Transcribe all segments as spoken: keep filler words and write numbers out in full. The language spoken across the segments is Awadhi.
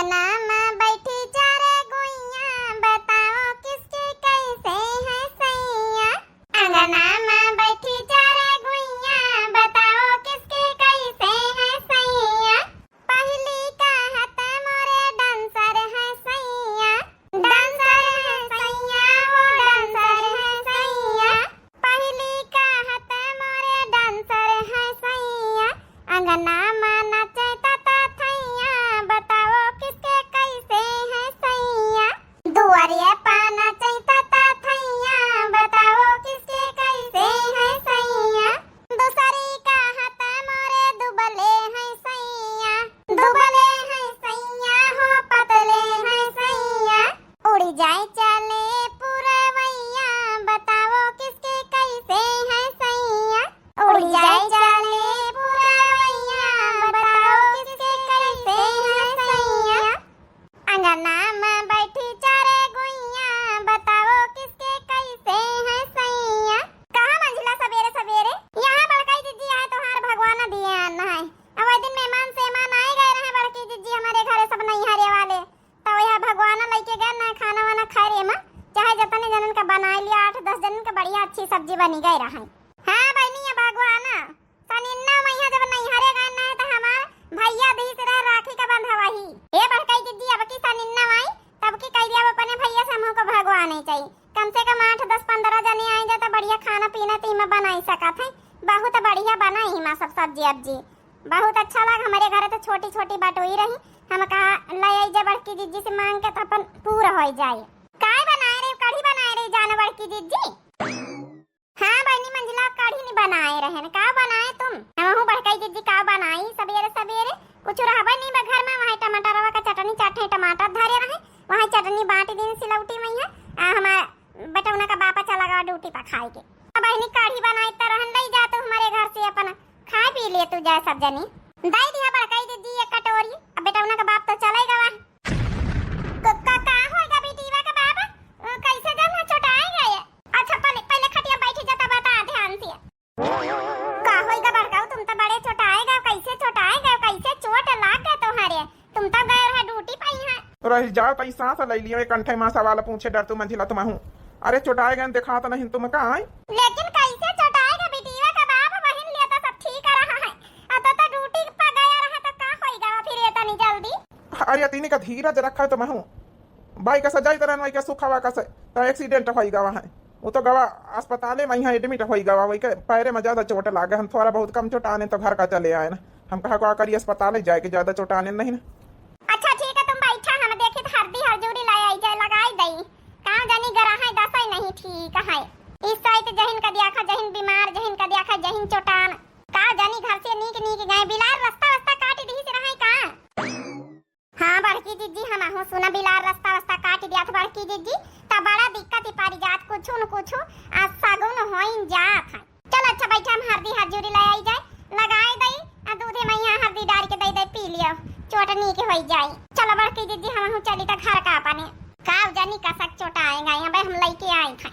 अंगना में बैठी चार गुइया, बताओ किसके कैसे हैं सैया। अंगना में बैठी चार गुइया, बताओ किसके कैसे हैं सैया। पहली कहत मोरे dancer हैं सैया, dancer हैं सैया हो, dancer हैं सैया। पहली कहत मोरे dancer हैं सैया, अंगना में नाचे ताता थैया, बताओ किसके कैसे हैं सैया। दुआरिया पा नाचे ताता थैया, बताओ किसके कैसे हैं सैया। दूसरी कहत मोरे दुबले हैं सैया, दुबले हैं सैया हो, पतले हैं सैया। उड़ी जाए चले पुरवैया, बताओ किसके कैसे हैं सैया। उड़ी जाए चले पुरवैया, बताओ किसके कैसे हैं सैया। अंगना में बैठी चार गुइया, बताओ किसके कैसे हैं सैया। कहाँ मंझिला सबेरे सबेरे? यहाँ बड़काई जिज्जी आए तोहार भगवाना दिए आना है। अब वही दिन मेहमान सेहमान आए गए रहे बड़की जिज्जी हमरे घरे सब नैहरे वाले। तो वह भगवाना लइके गए ना खाना वाना खाए रे माँ। चाहे जतने जनन का बनाए लिया, आठ दस जनन का बढ़िया अच्छी सब्जी बनी गए रहे। हाँ बहिनी, ये भगवाना सनिन्ना मइहाँ जब नैहरे गए ना तो हमार भैया दीस रहे राखी का बंधवाही। ए बड़काई जिज्जी, अब की सनिन्ना आई तब की कह दिया अपने भैया से हमको भगवाने चाहिए। कम से कम आठ दस पन्द्रह जने आए जाए तो बढ़िया खाना पीना तो इमा बनाई सकत है। बहुत बढ़िया बनाई इमा सब सब्जी अब्जी। बहुत अच्छा लग हमरे घरे तो छोटी छोटी बटोई रही। हम कहा ले आई जा बड़की जिज्जी से मांग के तो अपन पूरा हो जाए। काय बनाए रही? कढ़ी बनाए रही जाना बड़की जिज्जी। हाँ बहिनी मंझिला, कढ़ी नहीं बनाए रहे न। का बनाए तुम? हमहू बड़काई जिज्जी का बनाई सबेरे सबेरे? कुछ रहबे नहीं बा घर में। वहाँ टमाटरवा का चटनी चाटे टमाटर धरे रहे, वहाँ चटनी बांट दिन सिलौटी में है। आ हमार बेटौना का बापा चला गवा ड्यूटी पर खाए के। अब बहिनी कढ़ी बनाई त रहन लई जा तू हमारे घर से अपन खाए पी लिए तू जाए सब जनी। दई दिया बड़काई जिज्जी एक कटोरी। अब बेटौना का बाप तो चले गवा। क-, का, का होएगा बेटीवा का बाप? अ, कैसे जन है चोटाए गए? अच्छा पहले, पहले खटिया बैठी जाता बता ध्यान से। का होएगा बड़काऊ, तुम तो बड़े चोटाए गए, कैसे चोटाए गए, कैसे चोट लाग गए तुम्हारे? तुम तो गए रहे ड्यूटी पे ही हैं। रह जाओ तई सांस ले लियो, एक कंठे मासा वाला पूछे डर तू मंझिला तुमहू। अरे चोटाए गए देखा तो नहीं तुम का आई? लेकिन कैसे चोटाए गए बेटीवा का बाप बहिन लिया तो सब ठीक रहा है। आ तो, तो ड्यूटी पे गया रहा तो का होएगा फिर ये तनी जल्दी? अरे अतिनी का धीरज रखा है तुमहू। बाई का सजाई तरह वही का सुखावा का से, तो एक्सीडेंट होई गवा है। वो तो गवा अस्पताले में यहाँ एडमिट होई गवा, वही के पैरे में ज्यादा चोट लागे। हम थोड़ा बहुत कम चोट आने तो घर का चले आए ना। हम कहा का करी अस्पताले जाए के ज्यादा चोट आने नहीं ना। अच्छा ठीक है तुम बैठा, हम देखित हरदी हरजूरी ले आई जाए लगाई दई। का जानी गरा है दसई नहीं ठीक है। इस साइड जहिन का दिया खा जहिन बीमार जहिन का दिया खा जहिन चोटान। का जानी घर से नीक नीक गए बिलार रास्ता वास्ता काट दी से रहे का। हाँ बड़की जिज्जी, हमहू सुना बिलार रास्ता वास्ता काट दिया था बड़की जिज्जी, त बड़ा दिक्कत ही पड़ी जात कुछु न कुछु आ सगुन होइन जात है। चल अच्छा बैठा हम हरदी हरजूरी ले आई जाए, लगाए दई आ दूधे में यहाँ हरदी डाल के दे दे पी लियो, चोट नीक होई जाई। चलो बड़की जिज्जी हमहू चली त घर का अपने। का जानी कसक चोट आएगा यहाँ भाई हम लेके आए थे।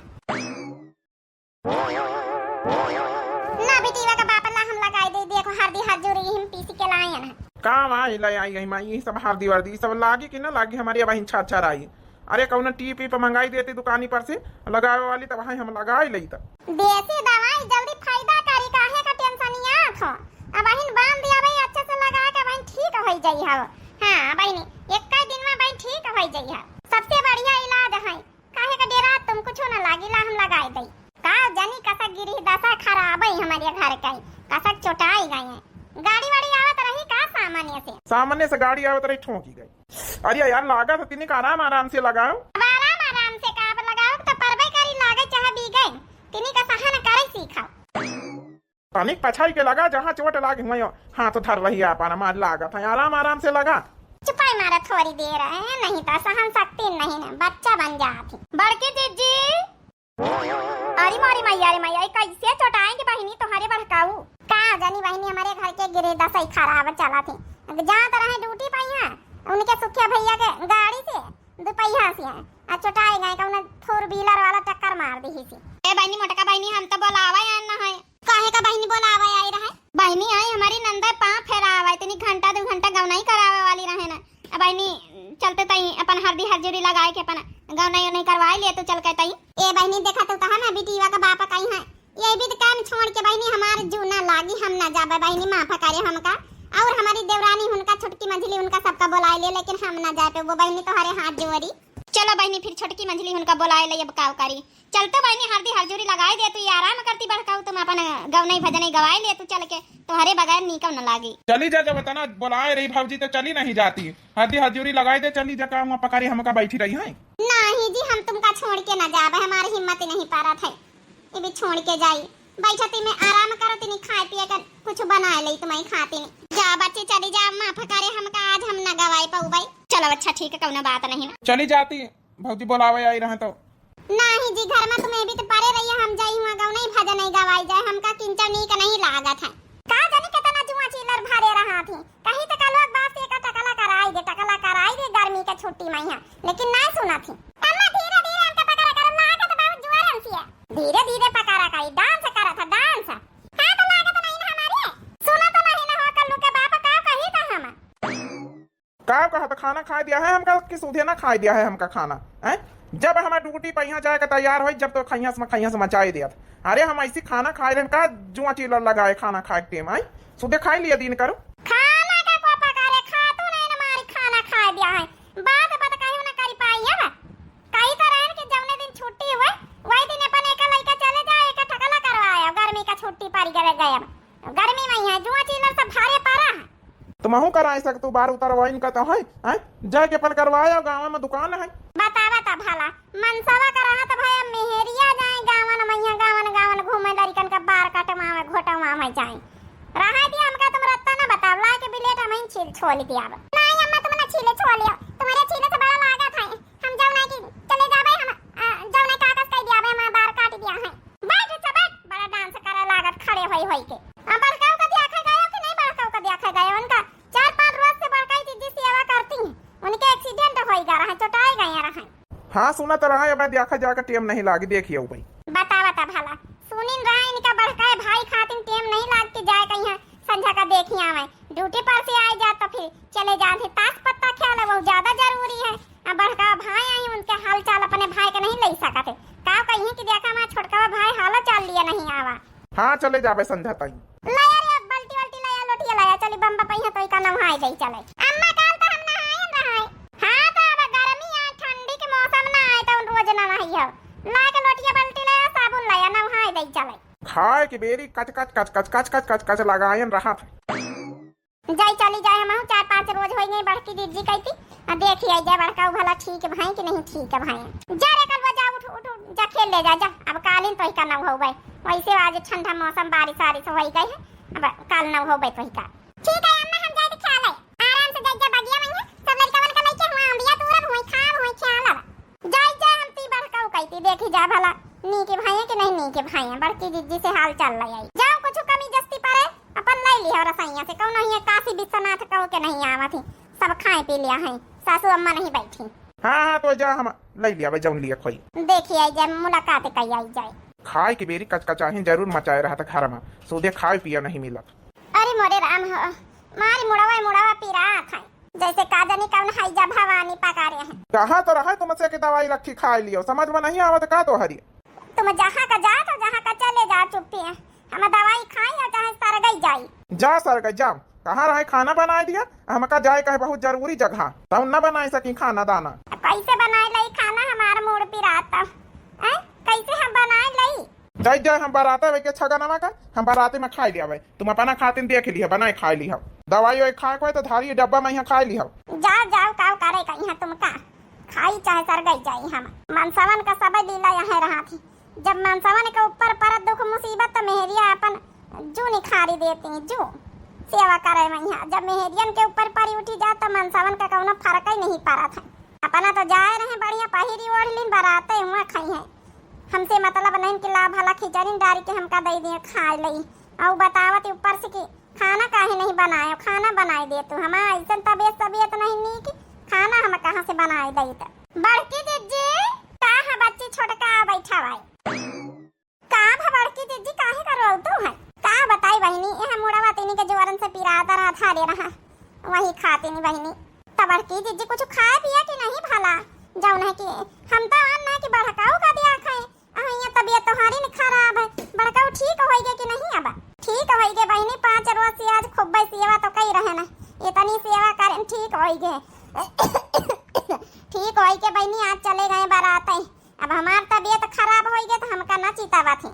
ना बेटीवा का बाप ला हम लगाई दे, देखो हरदी हरजूरी हम पीसी के लाए हैं। का वहाँ ले आई गई माँ, ये सब हरदी वर्दी, ये सब लागी कि ना लागी हमारी अब छा छा रही। अरे कौन टीप ईप मंगाई देती दुकानी पर से लगावे वाली, तब वहाँ हम लगाई लेता। देसी दवाई जल्दी फायदा करी, काहे का टेंशन याद हो। अब बहिन बांध दिया भाई, अच्छे से लगा के बहिन ठीक हो जाई हो। हाँ बहिनी, एक दिन में बहिन ठीक हो जाई हो। सबसे बढ़िया इलाज है। काहे का डेरा तुम कुछो ना लागी, ला हम लगाए दई। का जानी कसक गिरी दशा खराब है हमारे घर का, कसक चोटाई गए हैं। गाड़ी वाड़ी आवत रही का सामने से? सामने से गाड़ी आवत रही, ठोंकी गई। अरे यार, लागा तो तिनिक आराम आराम से लगाओ। अब आराम आराम से का अब लगाओ तो परबे करी, लागे चाहे बीगे, तिनिक सहन करे सीखो। तनिक पछाई के लगा, जहाँ चोट लागे हुआ हाथ धर रही है अपन, मार लागत है, आराम आराम से लगा। चुपाई मारा थोड़ी देर है, नहीं तो सहन शक्ति नहीं है, बच्चा बन जाती। बड़की जिज्जी। अरे मारी मैया रे मैया, ये कैसे चोटाएंगे बहिनी तुम्हारे बड़काऊ? का जानी बहिनी, हमारे घर के गिरे दसई खराब चला थी। जात रहे ड्यूटी पे यहाँ, उनके सुखिया भैया के गाड़ी से, दुपहिया से, आ चोटाए गए, कौन फोर व्हीलर वाला टक्कर मार दी ही सी। ए बहिनी, मोटका बहिनी, हम तो बोलावा आन ना है। काहे का बहिनी बोलावा आई रहे? बहिनी आई हमारी नंदा पाँव फेरावा, इतनी घंटा दो घंटा गौनाई करावे वाली रहे ना। अब बहिनी चलते तई अपन हरदी हरजूरी लगाए के अपन गौनई उनई करवाए लिए तू चल के तई। ए बहिनी, देखा तू तो हम बिटिया का बाप कही है, ये भी तो काम छोड़ के बहिनी हमार जू ना लागी, हम ना जाबे बहिनी, माफ करे हमका। और हमारी देवरानी उनका छोटकी मंझली उनका सबका बुलाए ले, लेकिन हम ना जाए पे वो बहिनी तोहरे हाथ जोड़ी। चलो बहिनी, फिर छोटकी मंझली उनका बुलाए ले, अब का करी। चलते बहिनी हरदी हरजूरी लगाए दे तू, ये आराम करती बड़काऊ, तुम अपन गौनई भजनई गवाए ले तू चल के, तोहरे बगैर नीकव न लागी। चली जा, जब इतना बुलाए रही भौजी तो चली नहीं जाती। हरदी हरजूरी लगाए दे, चली जा, का वहाँ पकड़ी हमका बैठी रही है। नहीं जी, हम तुमका छोड़ के ना जाबे, हमारी हिम्मत ही नहीं पारत है, ये भी छोड़ के जाई। बैठा ती में आराम करो, तिनी खाए पिए का कुछ बनाए ले तुम्हारी खाती नहीं। जा बच्ची चली जा, माफ करे हमका, आज हम ना गवाए पउबे। चलो अच्छा ठीक है, कौनो बात नहीं ना। चली जाती, भौजी बुलावे आई रहे तो। नहीं जी, घर में तुम्हें भी तो परे रहिए, हम जाई हुआ गौनई भजनई गवाई जाए, हमका किंचो नीक नहीं लागत है। का जानी कितना जुआ चिल्लर भरे रहा थी, कहीं तो का लोग बाप से एका टकला कराई दे, टकला कराई दे गर्मी के छुट्टी में यहाँ, लेकिन नहीं सुना थी। अम्मा धीरे धीरे हमका पकड़ा करो, लागत बहुत जुआ रंसिया। धीरे धीरे पकड़ा करी, डांस करा था डांस। हाँ तो लागत नहीं ना हमारे, सुना तो नहीं ना हो कल्लू के बाप का कही था हम। का कहत, खाना खाए दिया है हमका कि सूधे ना खाए दिया है हमका खाना, हैं? जब हमार ड्यूटी पे यहाँ जाए के तैयार होई, जब तो खैया से, खैया से मचाए दिया। अरे हम ऐसी खाना खाए रहन का जुआ चिल्लर लगाए खाना खाए के टेम आई, सूधे खाए लिया दिन करो। खाना का को पका रे, खा तू नहीं ना मारी खाना खाए दिया है, बात बात कहीं ना करी पाई अब। कही तो रहन कि जौने दिन छुट्टी हुए, वही दिन अपन एक लइका चले जाए, एक ठकला करवाए, गर्मी का छुट्टी पड़ गए, गए अब। गर्मी में ही है, जुआ चिल्लर सब भारे पड़ा है। तुमहू कराए सकतू, बार उतरवाइन का तो है, हैं? जाके अपन करवाए आओ, गाँव में दुकान है। बता, बता भला, मनसवा का रहत भया मेहरिया जाए गावन मैया, गावन, गावन घूमे, लड़िकन का बार कटवावे, घोटवावे जाए। रहा दिया हमका तुम रत्ता ना बताओ, ला के बिलेट हम ही छील छोल दिया। नहीं अम्मा, तुम ना छीले छोलियो, तुम्हारे छीले से बड़ा लागत है। हम जौन है कि चले जाबे, हम, आ, जौन है कागज कह दिया, हमारा बार काट दिया है। बैठ, अच्छा बैठ, बड़ा डांस करे लागत खड़े होई होई के। आ, बड़काऊ का देखा गया कि नहीं, बड़काऊ का देखा गया? उनका चार पाँच रोज से बड़काई दीदी सेवा करती हैं, उनके एक्सीडेंट होई गया रहा, चोटाई गए रहा। हाँ, सुना तो रहा, अब देखा जाकर टेम नहीं लागी, देखिए भाई। बता, बता भला, सुनिन रहा इनका बड़काए भाई खातिन टेम नहीं लाग के जाए कहीं संझा का देखी आवे, ड्यूटी पर से आए जा तो फिर चले जात है, ताश पत्ता खेले, वो ज्यादा जरूरी है। अब बड़का भाई आई, उनके हाल चाल अपने भाई के नहीं ले सकत है। का कही कि देखा, हमारा छोटका भाई हाल चाल लिए नहीं आवा। हाँ, चले जाबे संझा ताई। ले यार, ये बाल्टी वाल्टी ले आ, लोटिया ले आ, चली बम्बा पहिया तो का नहाए जाई चले। अम्मा, काल तो हम नहाए रहे। हाँ, तो अब गर्मी आ, ठंडी के मौसम ना आए तो रोज नहाई हो। ला के लोटिया बाल्टी ले आ, साबुन ले आ, नहाए जाई चले। खाए के बेरी कच कच कच कच लगायन रहा था। जाई चली जाए, हमहू चार पाँच रोज होई गई, बड़की दीदी कहती, आ देखी आई जा बड़का भला ठीक भाई कि नहीं ठीक भाई। जा रे कलवा, जा उठ, उठ, उठ, जा खेल ले जा, जा। अब कालिन तो ही का नौ होबे, वैसे आज ठंडा मौसम, बारिश वारिश होई गई है, अब काल नौ होबे तो ही का। ठीक है अम्मा, हम जाए ख्याल है, आराम से जाए जा बगिया में है, सब लड़का वलका लेके हुआ आंबिया तू रब हुई खा हुई ख्याल अब। जाई जाए हम ती बड़काऊ कइती, देखी जा भला नीके भाई है कि नहीं नीके भाई है, बड़की जिज्जी से हाल चाल ले आई। जाओ कुछ कमी जस्ती पड़े, अपन ले लिया रसैया से, कौनो हियाँ काशी विश्वनाथ कहो के नहीं आवत ही, सब खाए पी लिया है, सासू अम्मा नहीं बैठी। हाँ, हाँ, तो जा हम ले लिया भाई, जौन लिया खोई। देखी आई जाए, मुलाकात कई आई जाए। खाए के बेरी कचकचाही जरूर मचाए रहत घर में, सूधे खाए पिया नहीं मिलत। अरे मोरे राम हो, मारी मुड़वा मुड़वा पिरात है। जैसे का जानी कौन हैजा भवानी पकारे हैं। कहा तो रहे तुमसे कि दवाई रखी खाए लियो, समझ में नहीं आवत का तोहरी? तुम जहाँ का जात हो, जहाँ का चले जाओ, चुप्पी है। हम दवाई खाई और चाहे सरगई जाई। जा सरगई जाओ, कहाँ रहे खाना बनाए दिया, हमका जाए कहे बहुत जरूरी जगह, तब न बनाए सकी खाना दाना। अब कैसे बनाए लई खाना, हमार मूड़ पिरात है, कैसे हम बनाए लई? जाई जाए हम बराते वे के छगनवा का, हम बराते में खाई लियावे। तुम अपना खातिन देख लिया, बनाए खाई लिया। दवाई ओई खाए कोई तो धारी डब्बा में यहाँ खाई लिया। जाओ, जाओ, काव करे का यहाँ तुम का? खाई चाहे सरगई जाई हम। मनसवन का सब लीला यहाँ रहा थी। जब मनसवन के ऊपर परत दुख मुसीबत तो मेहरिया अपन जू निखारी देती, जू सेवा करे में यहाँ। जब मेहरियन के ऊपर परी उठी जात तो मनसवन का कौनो फर्क ही नहीं पड़त है। अपना तो जाए रहे बढ़िया पहिरी ओढ़ लीन बराते हुआ खाई है। हमसे मतलब नहीं कि ला भला खिचड़ी डारी के हमका दे दिए खाए लई। अउ बतावत ऊपर से कि खाना काहे नहीं बनायो, खाना बनाए दे तू। हमार ऐसन तबीयत, तबीयत नहीं नीक, खाना हम कहाँ से बनाए दई त। बड़की जिज्जी, का है बच्ची छोटका बैठा भाई? का भा बड़की जिज्जी, काहे का रोवतू है? का बताई बहिनी, यह मुड़वा तीनी के जोरन से पिराता रहा, थारे रहा, वही खातिनी बहिनी। त बड़की जिज्जी कुछ खाए पिए कि नहीं भला? जौन है कि हम तो अन्न है कि बड़काऊ का दिया खाए। अहैया तबियत तोहारी न खराब है, बड़काऊ ठीक होइगे कि नहीं? अब ठीक होइगे बहिनी, पाँच रोज से आज खूब सेवा तो कई रहे ना, इतनी सेवा करें ठीक होइगे। ठीक होइगे बहिनी, आज चले गए बराते। अब हमार तबियत खराब होइगे तो हमका ना चितावत है।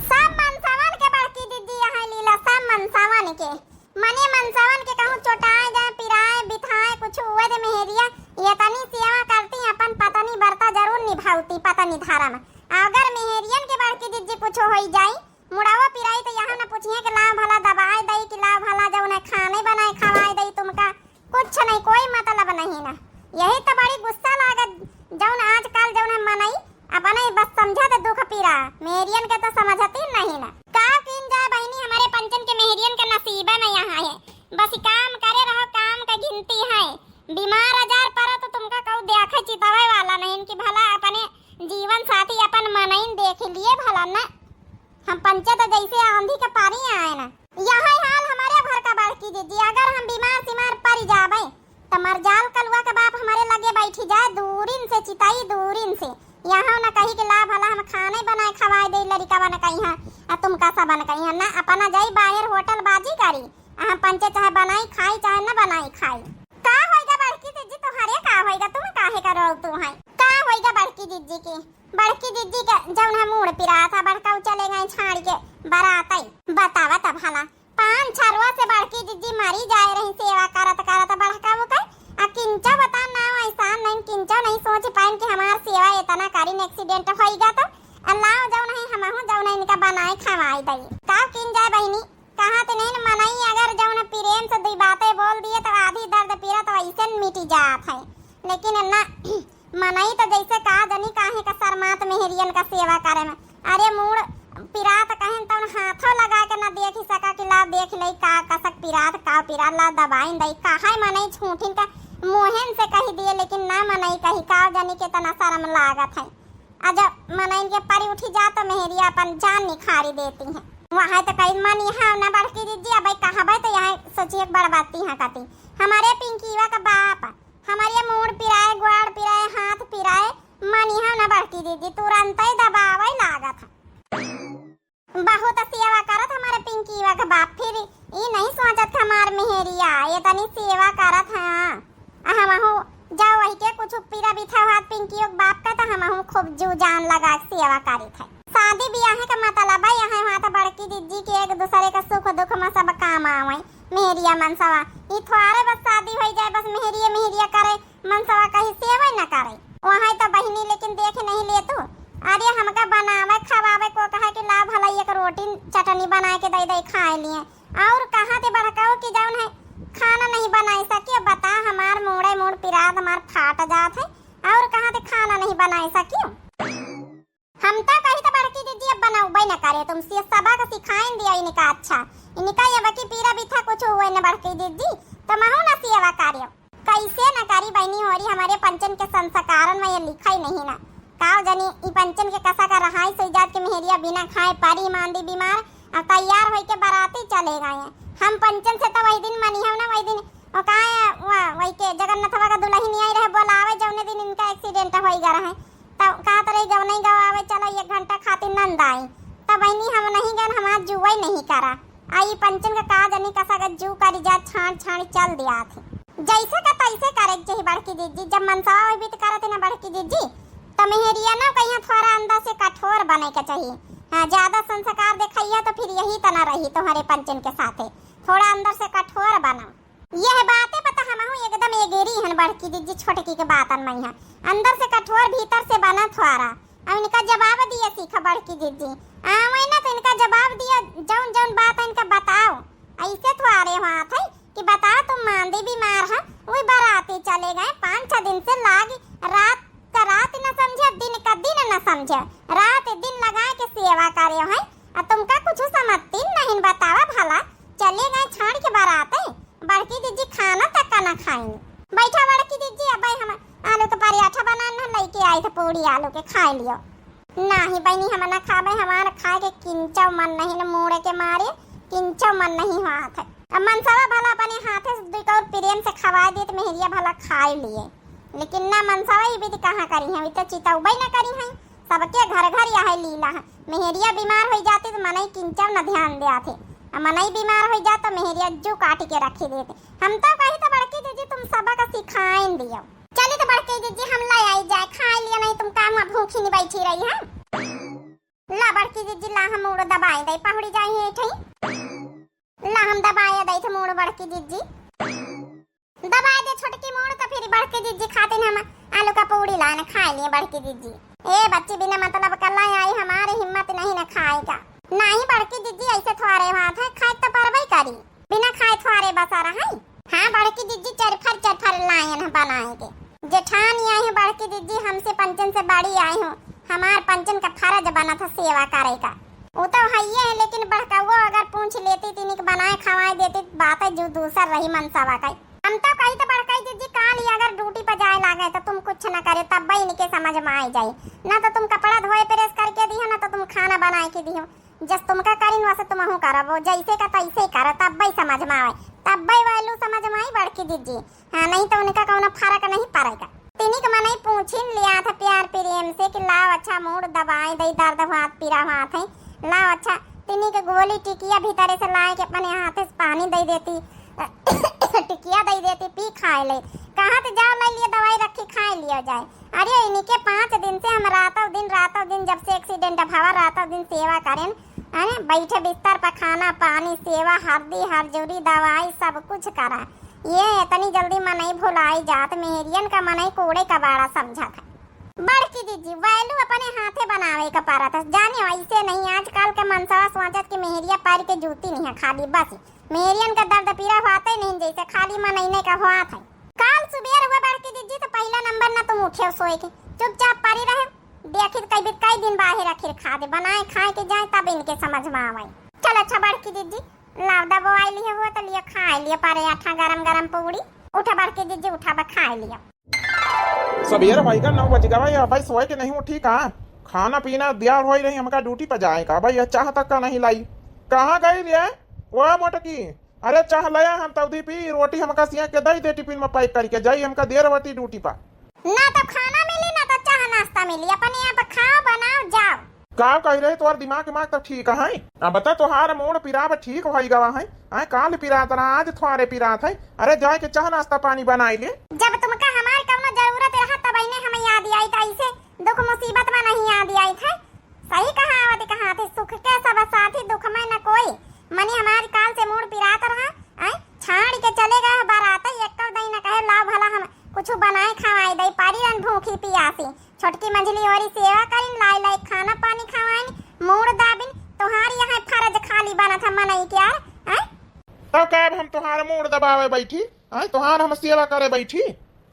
सब मनसवन के बड़की जिज्जी यहाँ लीला, सब मनसवन के। मने मनसवन के कहूँ चोटाए जाए, पिराए, बिथाए, कुछ हुए दे मेहरिया, ये तनी सेवा करती, अपन पत्नी बरता जरूर निभावती, पत्नी धर्म। अगर मेहरियन के बड़की जिज्जी कुछ होई जाई, मुड़ावा पिराई तो यहाँ न पूछिए कि लाओ भला दबाए दई, कि लाओ भला जौन है खाने बनाए खवाए दई तुमका, कुछ नहीं, कोई मतलब नहीं ना। यही तो बड़ी गुस्सा लागत, जौन आजकल जौन है मनई अपने बस समझत दुख पीरा, मेहरियन के तो समझती नहीं ना। का कीन जाए बहिनी, हमारे पंचन के मेहरियन के नसीबे में यहाँ है, बस काम करे रहो, काम का गिनती है। बीमार आजार पड़ो तो तुमका कहू देखे चितावे वाला नहीं कि भला अपने जीवन साथी अपन मनइन देख लिए भला ना। हम पंचे तो जैसे आंधी के पानी आए ना। यही हाल हमारे घर का बड़की जिज्जी, अगर हम बीमार सीमार पड़ जाबे तो मरजाल कलुआ के बाप हमारे लगे बैठी जाए, दूरिन से चिताई, दूरिन से। यहाँ न कही कि ला भला हम खाने बनाए खवाए दे लड़िकवन कहीं, आ तुमका सबन कहीं ना, अपना जाई बाहर होटल बाजी करी, आ हम पंचे चाहे बनाई खाई चाहे न बनाई खाई। का होइगा बड़की जिज्जी तोहरे, का होइगा, तुम काहे का रोतू है? का होइगा बड़की जिज्जी की? बड़की जिज्जी के जौन है मूड़ पिरात है, बड़काऊ चले गए छाड़ के बराते। बतावा त भला, पाँच छह रोज से बड़की जिज्जी मरी जाए रही सेवा करत करत बड़काऊ के। आ किंचो बता ना, ऐसा नहीं किंचो नहीं सोच पाइन कि हमार सेवा इतना करीन, एक्सीडेंट होइगा तो अल्लाह जौन है हमहू जौन है इनका बनाए खवाए दई। का किन जाए बहिनी, कहा तो नहीं मनई अगर जौन प्रेम से दुई बातें बोल दिए तो आधी दर्द पीरा तो ऐसे मिट जात है, लेकिन ना मनई तो जैसे का जनी काहे का शर्मात मेहरियन का सेवा करे में। अरे मूड़ पिरात कहें तौन हाथों लगा के ना देखी सका कि ला देख लई का कसक पिरात, का पिरात ला दबाइन दई, काहे मनई झूठिन का मुहेन से कही दिए, लेकिन ना मनई कही का जनी के तना शर्म लागत है। आ जब मनइन के परी उठी जा तो मेहरिया अपन जान निखारी देती हैं। वहाँ तो कई मन यहाँ ना बड़की जिज्जी, अब कहबे तो यहाँ सोचिए एक बड़ बात यहाँ कती। हमारे पिंकीवा का बाप, हमारे मूड़ पिराए, ग्वाड़ पिराए, हाथ पिराए, मन यहाँ ना बड़की जिज्जी, तुरंत ही दबावे लागत है। बहुत सेवा करत हमारे पिंकीवा के बाप, फिर ई नहीं सोचत हमार मेहरिया, ये तनी सेवा करत है। आ हमहू जाओ वही के कुछ पीरा बिथा हाथ पिंकियो के बाप का, तो हमहू खूब जू जान लगा के सेवा करी थे। शादी ब्याह के मतलब है यहाँ वहाँ तो बड़की जिज्जी के एक दूसरे का सुख दुख में सब काम आवे। मेहरिया मनसवा, ई थोड़े बस शादी हो जाए, बस मेहरिया मेहरिया करे, मनसवा कहीं सेवै न करे। वहाँ तो बहिनी लेकिन देख नहीं ले तू। अरे हमका बनावे खवावे को कहा कि ला भला एक रोटी चटनी बना के दे दे खाए लिए। और कहा थे बड़काऊ कि जौन है खाना नहीं बनाए सकी, बता हमार मूड़े मूड़ पिरात हमार फाट जात है। और कहा थे खाना नहीं बनाए सकी। हम तो कही तो बड़की जिज्जी अब बनौबे न करे, तुमसे सबक सिखाइन दिया इनका। अच्छा इनका ये बकी पीरा बिथा कुछ हुए न बड़की जिज्जी, तो महू न सेवा कार्य। कैसे न करी बहनी होरी, हमारे पंचन के संस्कारन में ये लिखा ही नहीं ना। काव जनी ई पंचन के कसा का रहाई सोई जात के मेहरिया बिना खाए परी मांदी बीमार, अब तैयार होई के बराती चले गए हैं। हम पंचन से तो वही दिन मनी हम ना, वही दिन वो का है, वह, वही के जगन्नाथवा का दुल्हन आई रहे बोलावे, जौने दिन इनका एक्सीडेंट होई गया रहे। तब कहत रही, "गवनई गवावे चलो, एक घंटा खातिर नंद आई।" तब बहनी हम नहीं गन, हमार जुवई नहीं करा। आ ई पंचन का का जनी कसा का जू करी जा, छान छान चल दिया थे। जैसे का तैसे करे के चाहिए बड़की जिज्जी। जब मनसवा वही बीत करत है ना बड़की जिज्जी, तो मेहरिया ना कहिया थोड़ा अंदर से कठोर बने के चाहिए। हाँ, ज्यादा संस्कार देखैया तो फिर यही तना रही तुम्हारे पंचन के साथे। थोड़ा अंदर से कठोर बनो। यह बातें पता हमहू एकदम एगेरी हन बड़की जिज्जी छोटकी के बातन में है। अंदर से कठोर भीतर से बना थोड़ा। अब इनका जवाब दिए सीख बड़की जिज्जी। आवे ना तो इनका जवाब दिया, जौन जौन बात है इनका बताओ। ऐसे थोड़े हुआ थे कि बताओ तुम मांदी बीमार है, वो बराती चले गए, पाँच छह दिन से लाग रात का रात न समझे, दिन का दिन न समझे, रात दिन लगा के सेवा करे है। आ तुमका कुछ समझती नहीं, बतावा भला, चले गए छाड़ के बराते। बड़की जिज्जी खाना तक का ना खाई। बैठा बड़की जिज्जी, अब हम आलू के पराठा बनान है, लेके आई थे पूरी आलू के, खा लियो। नाही बहनी, हम ना खाबे, हमार खाए के किंचो मन नहीं न, मूड़े के मारे किंचो मन नहीं हुआ थे। अब मनसवा भला अपने हाथे से दुई कौर प्रेम से खवाए देत, मेहरिया भला खाए लिए, लेकिन ना मनसवा ई विधि कहाँ करिहैं, ई तो चितौबे न करिहैं। सबके घर घर यह लीला है, मेहरिया बीमार होइ जाती तो मनई किंचव न ध्यान द्याथे, आ मनई बीमार होइ जात तो मेहरिया जू काटि के रखि देते। हम तो कही तो बड़की जिज्जी तुम सबक सिखाइन दियो। चली तो बड़की जिज्जी हम लै आई जाए, खाए लिए नहीं तुम काम भूखी नहीं बैठी रही है। ला बड़की जिज्जी ला हम मूड़ दबाए दे, पहुड़ी जाए है ठई। ला हम दबाए दे थे मूड़ बड़की जिज्जी। दबाए दे छोटकी मूड़ तो फिर बड़की जिज्जी खातिन हम आलू का पूड़ी लान खाए लिए बड़की जिज्जी। ए बच्ची बिना मतलब का लै आई, हमारे हिम्मत नहीं न खाए का। नहीं बड़की जिज्जी ऐसे थोड़े बात है, खाए तो परबे करी। बिना खाए थोड़े बसा रहा है। हाँ बड़की जिज्जी चरफर चरफर लायन है बनाए के। जेठानी आई है बड़की जिज्जी, हमसे पंचन से बड़ी आई हूँ, हमार पंचन का फर्ज बनत है सेवा करे का। वो तो हइये है, लेकिन बड़कउओ अगर पूछ लेती, तिनिक बनाए खवाए देती, बात है जो दूसर रही मनसवा का। हम तो कही तो बड़कई जिज्जी काल ही अगर ड्यूटी पर जाए लागे तो तुम कुछ न करे, तब इनके समझ में आई जाई। ना तो तुम कपड़ा धोए प्रेस करके दिहो, ना तो तुम खाना बनाए के दिहो। जस तुमका करिन वैसे तुमहू करबो, जैसे का तैसे ही करो, तब ही समझ में आवे, तब ही वैल्यू समझ में आई बड़की जिज्जी। हाँ, नहीं तो उनका कौनो फर्क नहीं पड़ेगा। तिनिक मनई पूछिन लिया था प्यार प्रेम से कि लाओ अच्छा मूड़ दबाए दे, दर्द हुआत पीरा हुआत है, लाओ अच्छा। तिनिक गोली टिकिया भीतरे से लाए के अपने हाथे से पानी दे देती, टिकिया दे देती, पी खाए ले। कहा तो जाओ ले लिए दवाई रखी खाए लियो जाए। अरे इनके पाँच दिन से हम रातों दिन, रातों दिन, जब से एक्सीडेंट भवा, रातों दिन सेवा करेन। अरे बैठे बिस्तर पर खाना पानी, सेवा, हरदी हरजूरी, दवाई, सब कुछ करा। ये इतनी जल्दी मनई भुलाई जात, मेहरियन का मनई कूड़े कबाड़ा समझत है। बड़की जिज्जी वैल्यू अपने हाथे बनावे का परत है, जाने ऐसे नहीं। आजकल के मनसवा सोचत कि मेहरिया पैर के जूती नहीं है, खाली बस मेहरियन का दर्द पीरा होते नहीं, जैसे खाली मनई ने का होत है। काल सुबेर हुआ बड़की जिज्जी तो पहला नंबर ना तुम उठे सोए के, चुपचाप परी रहे। देखित कई भी कई दिन बाहर आखिर खा दे, बनाए खाए के जाए तब इनके समझ में आवे। चल अच्छा बड़की जिज्जी, लाव दबो आई लिए हुआ तो लिए खाए लिए परे आठा गरम गरम पूड़ी। उठा बड़की जिज्जी, उठा बा खाए लिया। सबेर भई का नौ बज गवा, या भाई सोए के नहीं उठी का? खाना पीना दिया होई रही, हमका ड्यूटी पर जाए का भाई, या चाह तक का नहीं लाई। कहाँ गई रे वो मोटकी? अरे चाह लया हम तौधी पी, रोटी हमका सिया के दई दे टिफिन में पैक करके, जाई हमका देर होती ड्यूटी पर। ना तो खाना मिली, ना तो चाह नाश्ता मिली, अपने आप खाओ, बनाओ, जाओ। का कही रहे, तोहर दिमाग दिमाग तो ठीक है? अब बता, तोहार मूड़ पिराब ठीक होई गवा है? आए, काल पिरात रहा, आज थोड़े पिरात है। अरे जाए के चाह नाश्ता पानी बनाई ले। जब तुमका हमार कौनो जरूरत रहा, तब इन्हें हम याद आई, तो ऐसे दुख मुसीबत में नहीं याद आई थे। सही कहा आवत, कहा थे, "सुख के सब साथी, दुख में न कोई।" मनी हमार काल से मूड़ पिरात रहा, आए, छाड़ के चले गए बारात, एक दई न कहे, "लाओ भला हम कुछ बनाए खवाए दई, पारी रन भूखी पियासी।" छोटकी मंझली होरी सेवा करिन, लाई लाई खाना पानी खवाइन, मूड़ दाबिन, तोहार यहाँ फर्ज खाली बनत है मनई के यार, हैं? तब का अब हम तोहार मूड़ दबावे बैठी, हैं? तोहार हम सेवा करे बैठी?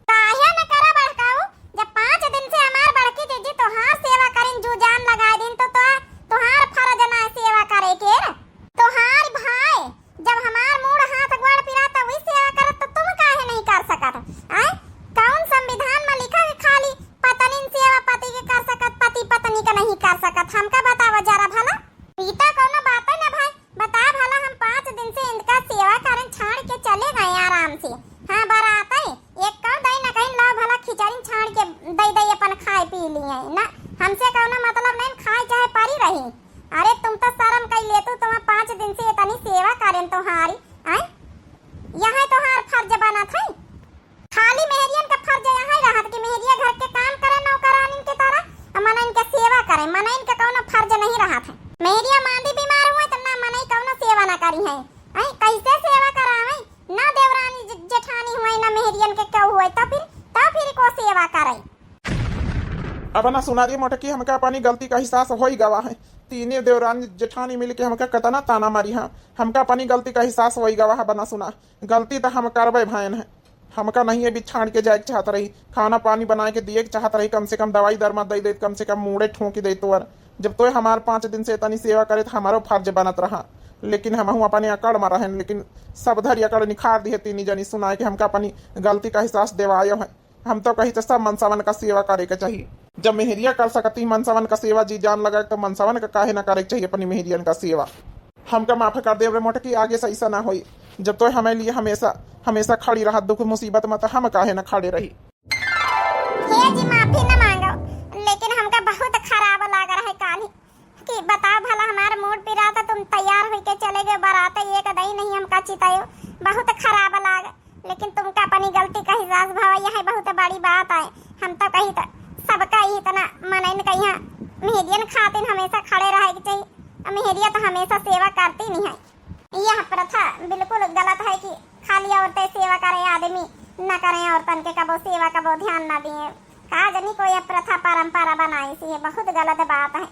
काहे न करा बड़काऊ, जब पाँच दिन से हमार बड़की जिज्जी तोहार सेवा करिन, जू जान लगा दिन, तो, तो तोहार फर्ज ना है सेवा करे के? तोहार भाई जब हमार मूड़ हाथ गोड़ पिरात वही सेवा करत तो तुम काहे नहीं कर सकत? आय, कौन संविधान में लिखा है खाली पत्निन सेवा पति के कर सकत, पति पत्नी के नहीं कर सकत? हमका बतावा जरा भला। ई तो कौनो बात है ना भाई, बता भला, हम पाँच दिन से इनका सेवा करन छाड़ के चले गए आराम से। हाँ, बरात है, एक कौ दई न कहीं लाओ भला खिचड़ी छाड़ के दई दई अपन खाए पी लिए ना, हमसे कौनो मतलब नहीं, खाए चाहे परी रही। अरे तुम तो शर्म कई लेतू, तुम पाँच दिन से इतनी सेवा करेन तुम्हारी, आय? यहाँ तोहार फर्ज बनत है। खाली मेहरियन का फर्ज यहाँ रहत कि मेहरिया घर के काम करे नौकरानिन के तरह, आ मनइन के सेवा करे, मनइन के कौनो फर्ज नहीं रहत है। मेहरिया मांदी बीमार हुए तो ना मनई कौनो सेवा ना करी है, आय? कैसे सेवा करावे? ना देवरानी ज-, जेठानी हुए, ना मेहरियन के क्यों हुए, तो फिर, तो फिर को सेवा करे? अब ना सुना रे मोटकी, हमका अपनी गलती का एहसास होई गवा है। तीने देवरानी जेठानी मिल के हमका कतना ताना मारी है। हमका अपनी गलती का एहसास होई गवा है। बना सुना, गलती तो हम करबे भायन है। हमका नहीं ये बिछाड़ के जाए के चाहत रही, खाना पानी बनाए के दिए के चाहत रही, कम से कम दवाई दरमा दे देत, कम से कम मूड़े ठोंकी देत तोर। जब तोय हमार पाँच दिन से इतनी सेवा करे तो हमारो फर्ज बनत रहा, लेकिन हमहू अपने अकड़ में रहन, लेकिन सब धरी अकड़ निखार दिए तीनी जनी सुनाए के हमका अपनी गलती का एहसास देवायो है। हम तो कही तो सब मनसवन का सेवा करे के चाहिए। जब मेहरिया कर सकती मनसवन का सेवा जी जान लगा, तो मनसवन का काहे ना करे के चाहिए अपनी मेहरियन का सेवा? हमका माफ कर देव रे मोटकी, आगे से ऐसा ना होई। जब तो हमें लिए हमेशा, हमेशा खड़ी रहत दुख मुसीबत में, तो हम काहे ना खड़े रही। हे जी, माफी न मांगो, लेकिन हमका बहुत खराब लाग रहा है काली कि बताओ भला, हमार मूड पिरा तो तुम तैयार होके चले गए बारात, एक दई नहीं हमका चितायो, बहुत खराब लाग। लेकिन तुमका अपनी गलती का एहसास भवा, यह बहुत बड़ी बात है। हम तो कही तो सबका ही इतना मनइन कहिया मेहरियन खातिन हमेशा खड़े रहे के चाहिए। अब मेहरिया तो हमेशा सेवा करती नहीं है। यह प्रथा बिल्कुल गलत है कि खाली औरतें सेवा करें, आदमी न करें, औरतन के कबो सेवा कबो ध्यान न दिए। का जनी को यह प्रथा परंपरा बनाई सी है, बहुत गलत बात है।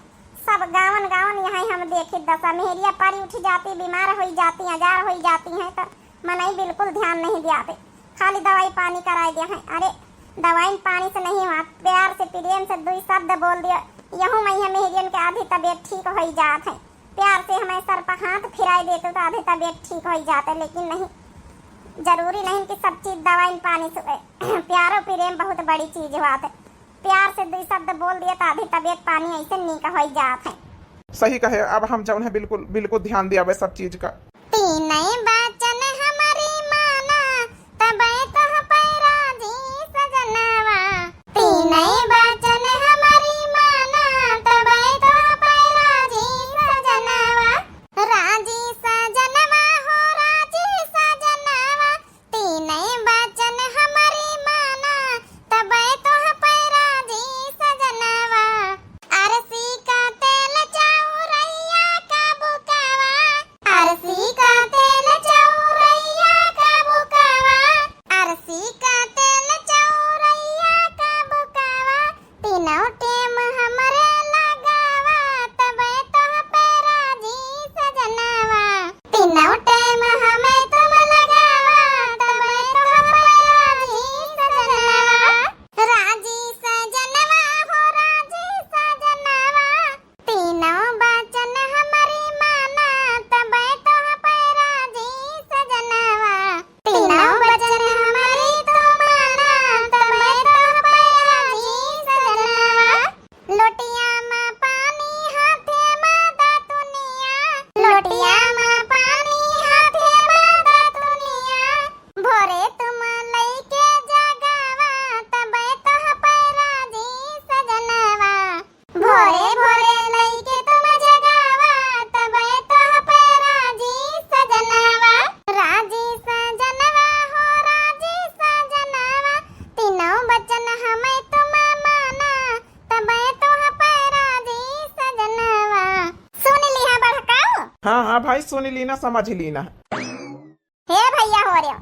सब गावन गावन यहाँ हम देखी दशा, मेहरिया परी उठ जाती, बीमार होई जाती, अजार होई जाती हैं तो मनई बिल्कुल ध्यान नहीं दियाते, खाली दवाई पानी कराए दिया है। अरे दवाई पानी से नहीं हुआ, प्यार से प्रेम से दुई शब्द बोल दियो, यहू में यह मेहरियन के आधी तबीयत ठीक होई जात है। प्यार से हमें सर पर हाथ फिराए देते तो आधी तबीयत ठीक होई जाते, लेकिन नहीं, जरूरी नहीं कि सब चीज दवाई पानी से हुए। प्यारो प्रेम बहुत बड़ी चीज हुआ थे। प्यार से दुई शब्द बोल दिए तो आधी तबीयत पानी ऐसे नीक होई जात है। सही कहे, अब हम जौन है बिल्कुल, बिल्कुल ध्यान दियावे सब चीज का। तीनों वचन हमारी माना, तबे तो पे राजी सजनवा। तीनों वचन हमारी माना, तबे तो पे राजी सजनवा। राजी सजनवा हो राजी सजनवा, तीनों वचन हमारी माना, तबे तो पे राजी सजनवा। अरसी का तेल चौरैया का बुकावा, अरसी का तेल चौरैया का बुकावा, अरसी का तेल चौरैया का बुकावा। तीनों टेम हमरे लगावा, तबे तो पे राजी सजनवा। तीनों टेम हमें तुम लगावा, तबे तो पे राजी सजनवा। राजी सजनवा हो राजी सजनवा, तीनों वचन हमारी माना, तबे तो पे राजी सजनवा। तीनों वचन हमारी तू माना, तबे तो पे राजी सजनवा। लोटिया में पानी हाथे में दातुनिया, लोटिया में पानी हाथे में दातुनिया। भोरे तुम लइके जगावा, तबे तो पे राजी सजनवा। भोरे भोरे लइके तुम जगावा, तबे तो पे राजी सजनवा। राजी सजनवा हो राजी सजनवा, तीनों वचन हमें तुम माना, तबे तो पे राजी सजनवा। सुन लिहा बड़काऊ। हाँ, हाँ भाई, सुन लीना, समझ लीना। हे भैया हो रे,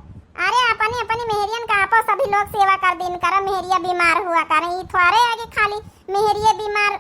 अरे अपनी अपनी मेहरियन का आपो सभी लोग सेवा कर दिन करो, मेहरिया बीमार हुआ करें। ई थोड़े है कि खाली मेहरिया बीमार,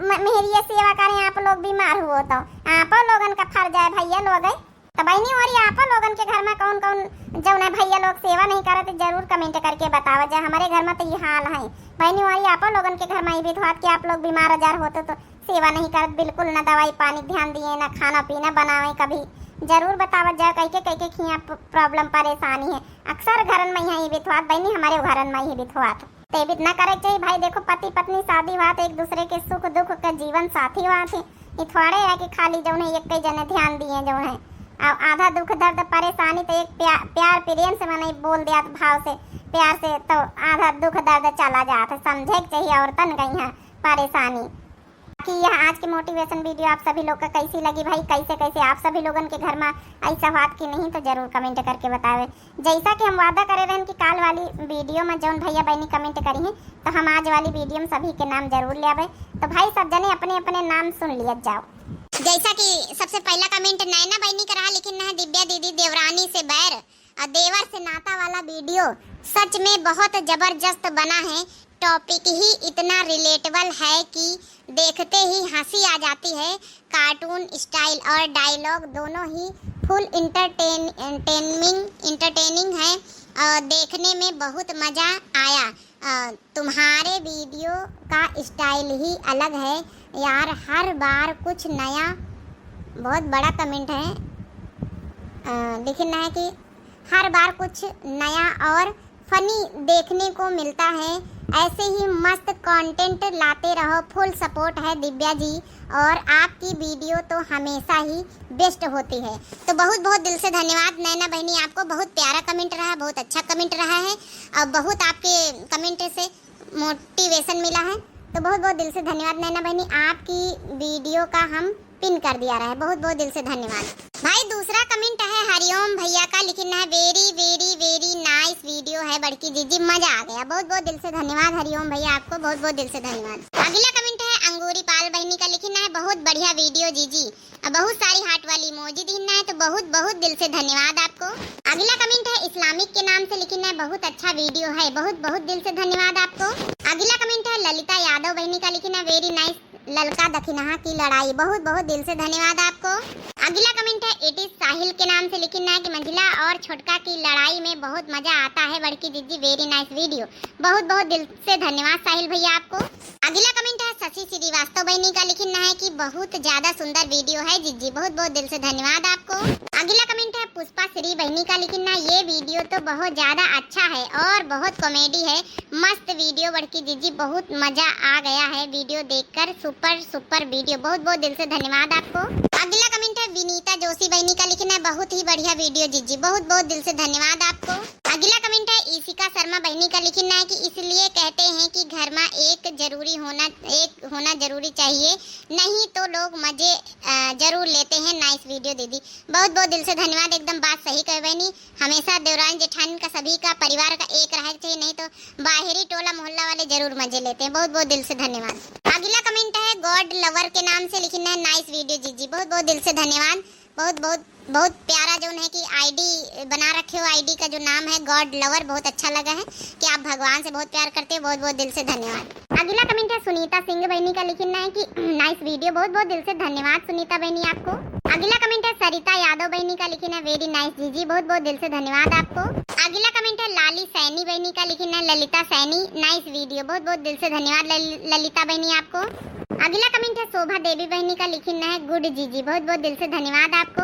म-, मेहरिया सेवा करें, आप लोग बीमार हुओ तो आपो लोगन का फर्ज है भैया लोग है। तो बहनी हो री, आपो लोगन के घर में कौन कौन जौन है भैया लोग सेवा नहीं करत, जरूर comment करके बतावा जा। हमारे घर में तो ये हाल है बहनी हो री, आपो लोगन के घर में ये भी तो हाथ कि आप लोग बीमार आजार होते तो सेवा नहीं करत बिल्कुल, ना दवाई पानी ध्यान दिए, ना खाना पीना बनावे कभी। जरूर बतावत जाओ, कई के, कई के खिया प-, problem परेशानी है। अक्सर घरन में यही बिथवात बहनी, हमारे घरन में यही बिथवात। ते बित ना करे के चाहिए भाई। देखो पति पत्नी शादी हुआ तो एक दूसरे के सुख दुख का जीवन साथी हुआ थे। ये थोड़े है कि खाली जौन है एक ही जने ध्यान दिए जौन है। अब आधा दुख दर्द परेशानी तो एक प्या-, प्यार प्रेम से मनई बोल दिया भाव से, प्यार से, तो आधा दुख दर्द चला जात है। समझे के चाहिए औरतन का यहाँ परेशानी। कि यह आज की motivation video आप सभी लोग का कैसी लगी भाई, कैसे कैसे आप सभी लोगन के घर में ऐसा हुआ कि नहीं, तो जरूर comment करके बतावे। जैसा कि हम वादा करे रहन कि काल वाली video में जौन भैया बहनी comment करी हैं, तो हम आज वाली video में सभी के नाम जरूर ले आवे। तो भाई सब जने अपने अपने नाम सुन लिया जाओ। जैसा कि सबसे पहला comment नैना बहनी का रहा, लेकिन न दिव्या दीदी देवरानी से बैर और देवर से नाता वाला video सच में बहुत जबरदस्त बना है। Topic ही इतना relatable है कि देखते ही हंसी आ जाती है। Cartoon style और dialogue दोनों ही full entertain, entertaining, entertaining है और देखने में बहुत मज़ा आया। अ, तुम्हारे video का style ही अलग है यार, हर बार कुछ नया। बहुत बड़ा comment है, अ, लिखना है कि हर बार कुछ नया और funny देखने को मिलता है। ऐसे ही मस्त content लाते रहो, full support है दिव्या जी, और आपकी video तो हमेशा ही best होती है। तो बहुत बहुत दिल से धन्यवाद नैना बहनी आपको, बहुत प्यारा comment रहा, बहुत अच्छा comment रहा है और बहुत आपके comment से motivation मिला है। तो बहुत बहुत दिल से धन्यवाद नैना बहनी, आपकी video का हम pin कर दिया रहे, बहुत बहुत दिल से धन्यवाद। भाई दूसरा comment है हरिओम भैया का, लिखिन है very very very nice video है बड़की जीजी, मजा आ गया। बहुत बहुत दिल से धन्यवाद हरिओम भैया आपको, बहुत बहुत दिल से धन्यवाद। अगला comment है अंगूरी पाल बहनी का, लिखिन है बहुत बढ़िया video जीजी, अब बहुत सारी heart वाली emoji दीन है, तो बहुत बहुत दिल से धन्यवाद आपको। अगला comment है इस्लामिक के नाम से, लिखिन है बहुत अच्छा video है, बहुत बहुत दिल से धन्यवाद आपको। अगला comment है ललिता यादव बहनी का, लिखिन है very nice ललका दखिनहा की लड़ाई, बहुत बहुत दिल से धन्यवाद आपको। अगला comment है it is साहिल के नाम से, लिखिन है कि मंझला और छोटका की लड़ाई में बहुत मजा आता है बड़की जीजी, very nice video, बहुत बहुत दिल से धन्यवाद साहिल भैया आपको। अगला comment है शशि श्रीवास्तव बहनी का, लिखिन है कि बहुत ज्यादा सुंदर video है जीजी, बहुत बहुत दिल से धन्यवाद आपको। अगला comment है पुष्पा श्री बहनी का, लिखिन है ये video तो बहुत ज्यादा अच्छा है और बहुत comedy है, मस्त video बड़की जीजी, बहुत मजा आ गया है video देखकर, super super video, बहुत बहुत दिल से धन्यवाद आपको। अगला comment है विनीता जोशी बहनी का, लिखिन है बहुत ही बढ़िया video जीजी, बहुत बहुत दिल से धन्यवाद आपको। अगला comment है इशिका शर्मा बहनी का, लिखिन है कि इसलिए कहते हैं कि घर में एक जरूरी होना, एक होना जरूरी चाहिए, नहीं तो लोग मजे, अ, जरूर लेते हैं। Nice video दीदी, बहुत बहुत दिल से धन्यवाद, एकदम बात सही कहे बहनी। हमेशा देवरान जेठान का, सभी का, परिवार का एक रहे के चाहिए, नहीं तो बाहरी टोला मोहल्ला वाले जरूर मजे लेते हैं। बहुत बहुत दिल से धन्यवाद। अगला comment है God Lover के नाम से, लिखिन है nice video जीजी, बहुत बहुत दिल से धन्यवाद। बहुत बहुत बहुत प्यारा जौन है कि ID बना रखे हो, ID का जो नाम है God Lover, बहुत अच्छा लगा है कि आप भगवान से बहुत प्यार करते हो, बहुत बहुत दिल से धन्यवाद। अगला comment है सुनीता सिंह बहनी का, लिखिन है कि nice video, बहुत बहुत दिल से धन्यवाद सुनीता बहनी आपको। अगला comment है सरिता यादव बहनी का, लिखिन है very nice जीजी, बहुत बहुत दिल से धन्यवाद आपको। अगला comment है लाली सैनी बहनी का, लिखिन है ललिता सैनी, nice video, बहुत बहुत दिल से धन्यवाद लल-, ललिता बहनी आपको। अगला comment है शोभा देवी बहनी का, लिखिन है good जीजी, बहुत बहुत दिल से धन्यवाद आपको।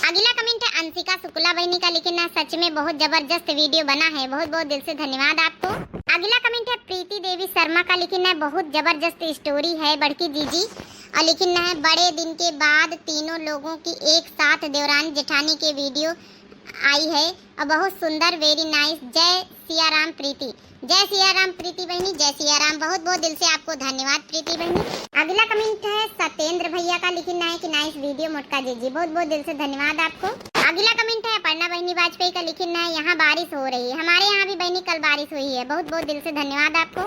अगला comment है अंशिका शुक्ला बहनी का, लिखिन है सच में बहुत जबरदस्त video बना है, बहुत बहुत दिल से धन्यवाद आपको। अगला comment है प्रीति देवी शर्मा का, लिखिन है बहुत जबरदस्त story है बड़की जीजी, और लिखिन है बड़े दिन के बाद तीनों लोगों की एक साथ देवरानी जेठानी के video आई है और बहुत सुंदर, very nice। जय सिया राम प्रीति, जय सिया राम प्रीति बहनी, जय सिया राम। बहुत बहुत दिल से आपको धन्यवाद प्रीति बहनी। अगला comment है सत्येंद्र भैया का, लिखिन है कि nice video मोटका जीजी, बहुत बहुत दिल से धन्यवाद आपको। अगला comment है अपर्णा बहनी वाजपेयी का, लिखिन है यहाँ बारिश हो रही है, हमारे यहाँ भी बहनी कल बारिश हुई है, बहुत बहुत दिल से धन्यवाद आपको।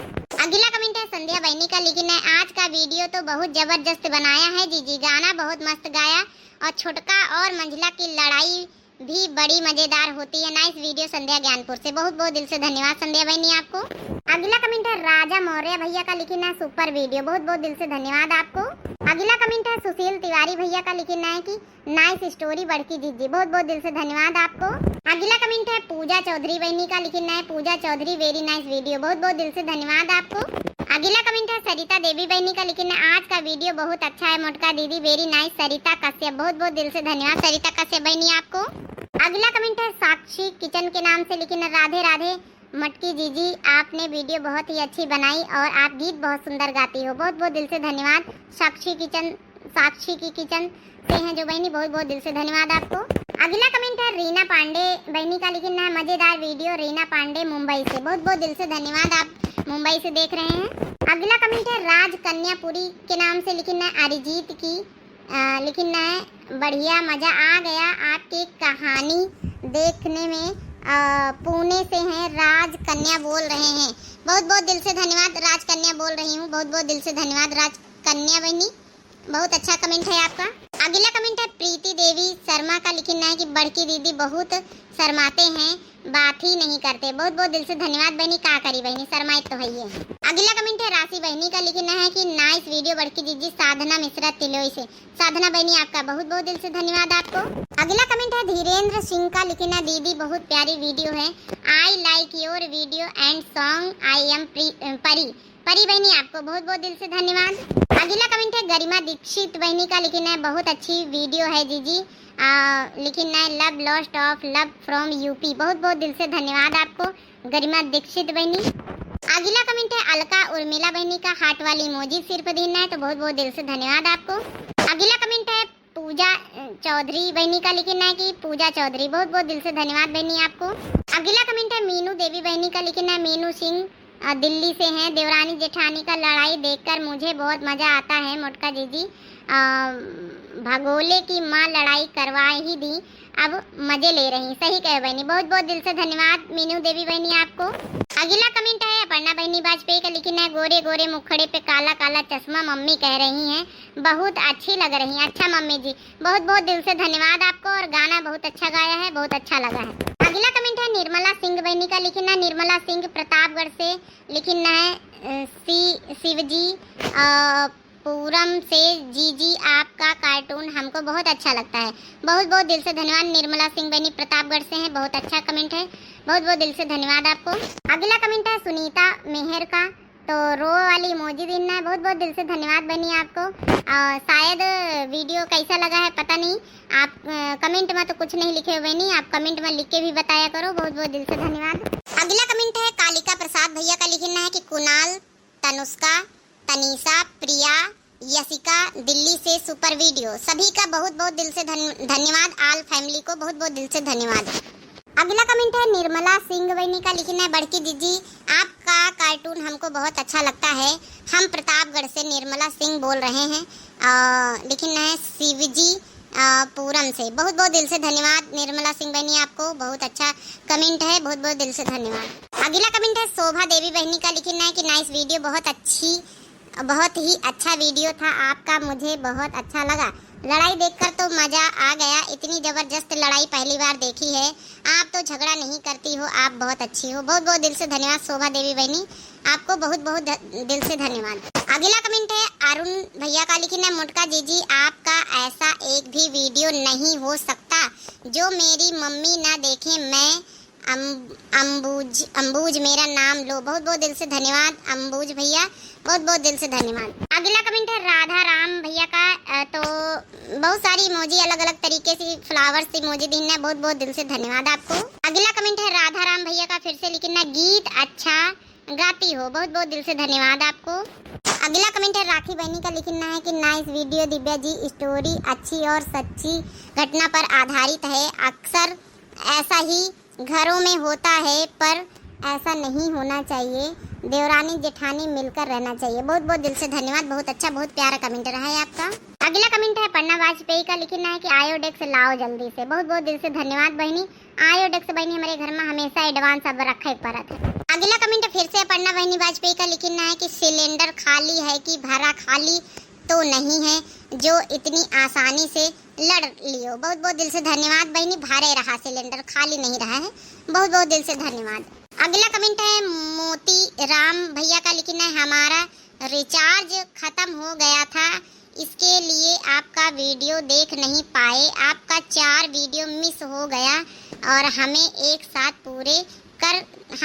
अगला comment है संध्या बहनी का, लिखिन है आज का video तो बहुत जबरदस्त बनाया है जीजी, गाना बहुत मस्त गाया और छोटका और मंझला की लड़ाई भी बड़ी मजेदार होती है। Nice video संध्या ज्ञानपुर से, बहुत बहुत दिल से धन्यवाद संध्या बहनी आपको। अगला comment है राजा मौर्य भैया का, लिखिन है super video, बहुत बहुत दिल से धन्यवाद आपको। अगला comment है सुशील तिवारी भैया का, लिखिन है कि nice story बड़की जीजी, बहुत बहुत दिल से धन्यवाद आपको। अगला comment है पूजा चौधरी बहनी का, लिखिन है पूजा चौधरी very nice video, बहुत बहुत दिल से धन्यवाद आपको। अगला comment है सरिता देवी बहनी का, लिखिन है आज का video बहुत अच्छा है मोटका दीदी, very nice सरिता कश्यप, बहुत बहुत दिल से धन्यवाद सरिता कश्यप बहनी आपको। अगला comment है साक्षी किचन के नाम से, लिखिन है राधे राधे मोटकी जीजी, आपने video बहुत ही अच्छी बनाई और आप गीत बहुत सुंदर गाती हो, बहुत बहुत दिल से धन्यवाद साक्षी किचन, साक्षी की किचन से हैं जो बहनी, बहुत बहुत दिल से धन्यवाद आपको। अगला comment है रीना पांडे बहनी का, लिखिन है मजेदार video रीना पांडे मुंबई से, बहुत बहुत दिल से धन्यवाद आप मुंबई से देख रहे हैं। अगला comment है राज कन्यापुरी के नाम से, लिखिन है अरिजीत की, अ, लिखिन है बढ़िया मजा आ गया आपकी कहानी देखने में, अ, पुणे से हैं राज कन्या बोल रहे हैं, बहुत बहुत दिल से धन्यवाद राज कन्या बोल रही हूँ, बहुत बहुत दिल से धन्यवाद राज कन्या बहनी। बहुत अच्छा comment है आपका। अगला comment है प्रीति देवी शर्मा का, लिखिन है कि बड़की दीदी बहुत शर्माते हैं, बात ही नहीं करते। बहुत बहुत दिल से धन्यवाद बहनी, का करी बहनी, शर्माइत तो है ही है। अगला comment है राशि बहनी का, लिखिन है कि nice video बड़की जीजी, साधना मिश्रा तिलोई से। साधना बहनी आपका बहुत बहुत दिल से धन्यवाद आपको। अगला comment है धीरेंद्र सिंह का, लिखिन है दीदी बहुत प्यारी video है, I like your video and song, I am pre-, परी परी बहनी आपको बहुत बहुत दिल से धन्यवाद। अगला comment है गरिमा दीक्षित बहनी का, लिखिन है बहुत अच्छी video है जीजी, आ, लिखिन है love lost of love from U P, बहुत बहुत दिल से धन्यवाद आपको गरिमा दीक्षित बहनी। अगला comment है अलका उर्मिला बहनी का हार्ट वाली इमोजी सिर्फ दिन है, तो बहुत बहुत दिल से धन्यवाद आपको। अगला कमेंट है पूजा, अ, चौधरी बहनी का, लिखिन है कि पूजा चौधरी, बहुत बहुत दिल से धन्यवाद बहनी आपको। अगला कमेंट है मीनू देवी बहनी का, लिखिन है मीनू सिंह, अ, दिल्ली से हैं। देवरानी जेठानी का लड़ाई देखकर मुझे बहुत मजा आता है मोटका जीजी, अ, भगोले की माँ लड़ाई करवा ही दी, अब मजे ले रही। सही कहे बहनी, बहुत बहुत दिल से धन्यवाद मीनू देवी बहनी आपको। अगला कमेंट है अपर्णा बहनी वाजपेयी का, लिखिन है गोरे गोरे मुखड़े पे काला काला चश्मा मम्मी कह रही हैं, बहुत अच्छी लग रही हैं। अच्छा मम्मी जी, बहुत बहुत दिल से धन्यवाद आपको, और गाना बहुत अच्छा गाया है, बहुत अच्छा लगा है। अगला कमेंट है निर्मला सिंह बहनी का, लिखिन है निर्मला सिंह प्रतापगढ़ से, लिखिन है, अ, सी-, शिवजी, अ, पूरम से, जीजी आपका कार्टून हमको बहुत अच्छा लगता है। बहुत बहुत दिल से धन्यवाद, निर्मला सिंह बहनी प्रतापगढ़ से हैं, बहुत अच्छा कमेंट है, बहुत बहुत दिल से धन्यवाद आपको। अगला कमेंट है सुनीता मेहर का, तो रो वाली इमोजी दिन है। बहुत बहुत दिल से धन्यवाद बहनी आपको। अ, शायद वीडियो कैसा लगा है पता नहीं, आप, अ, कमेंट में तो कुछ नहीं लिखे हुए नहीं, आप कमेंट में लिख के भी बताया करो। बहुत बहुत दिल से धन्यवाद। अगला कमेंट है कालिका प्रसाद भैया का, लिखिन है कि कुणाल, तनुष्का, तनीषा, प्रिया, यशिका, दिल्ली से सुपर वीडियो, सभी का बहुत बहुत दिल से धन-, धन्यवाद। ऑल फैमिली को बहुत बहुत दिल से धन्यवाद। अगला कमेंट है निर्मला सिंह बहनी का, लिखिन है बड़की जीजी, आपका कार्टून हमको बहुत अच्छा लगता है, हम प्रतापगढ़ से निर्मला सिंह बोल रहे हैं। अ, लिखिन है शिवजी, अ, पूरम से। बहुत बहुत दिल से धन्यवाद निर्मला सिंह बहनी आपको, बहुत अच्छा कमेंट है, बहुत बहुत दिल से धन्यवाद। अगला कमेंट है शोभा देवी बहनी का, लिखिन है कि नाइस वीडियो, बहुत अच्छी, बहुत ही अच्छा वीडियो था आपका, मुझे बहुत अच्छा लगा। लड़ाई देखकर तो मजा आ गया, इतनी जबरदस्त लड़ाई पहली बार देखी है। आप तो झगड़ा नहीं करती हो, आप बहुत अच्छी हो। बहुत बहुत दिल से धन्यवाद शोभा देवी बहनी, आपको बहुत बहुत ध-, दिल से धन्यवाद। अगला कमेंट है अरुण भैया का, लिखिन है मोटका जीजी, आपका ऐसा एक भी वीडियो नहीं हो सकता जो मेरी मम्मी ना देखे। मैं अम-, अम्बुज, अम्बुज मेरा नाम लो। बहुत बहुत दिल से धन्यवाद अम्बुज भैया, बहुत बहुत दिल से धन्यवाद। अगला कमेंट है राधा राम भैया का, अ, तो बहुत सारी इमोजी, अलग अलग तरीके से फ्लावर्स इमोजी दिन है, बहुत बहुत दिल से धन्यवाद आपको। अगला कमेंट है राधा राम भैया का, फिर से लिखिन है गीत अच्छा गाती हो, बहुत बहुत दिल से धन्यवाद आपको। अगला कमेंट है राखी बहनी का, लिखिन है कि नाइस वीडियो दिव्या जी, स्टोरी अच्छी और सच्ची घटना पर आधारित है, अक्सर ऐसा ही घरों में होता है, पर ऐसा नहीं होना चाहिए, देवरानी जेठानी मिलकर रहना चाहिए। बहुत बहुत दिल से धन्यवाद, बहुत अच्छा, बहुत प्यारा कमेंट रहा है आपका। अगला कमेंट है पन्ना वाजपेयी का, लिखिन है कि आयोडेक्स लाओ जल्दी से। बहुत बहुत दिल से धन्यवाद बहनी, आयोडेक्स बहनी हमरे घर में हमेशा एडवांस अब रखे के पड़त है। अगला कमेंट फिर से पन्ना बहनी वाजपेयी का, लिखिन है कि सिलेंडर खाली है कि भरा, खाली तो नहीं है जो इतनी आसानी से लड़ लियो। बहुत बहुत दिल से धन्यवाद बहनी, भरे रहा सिलेंडर, खाली नहीं रहा है। बहुत बहुत दिल से धन्यवाद। अगला कमेंट है मोती राम भैया का, लिखिन है हमारा रिचार्ज खत्म हो गया था, इसके लिए आपका वीडियो देख नहीं पाए, आपका चार वीडियो मिस हो गया और हमें एक साथ पूरे कर,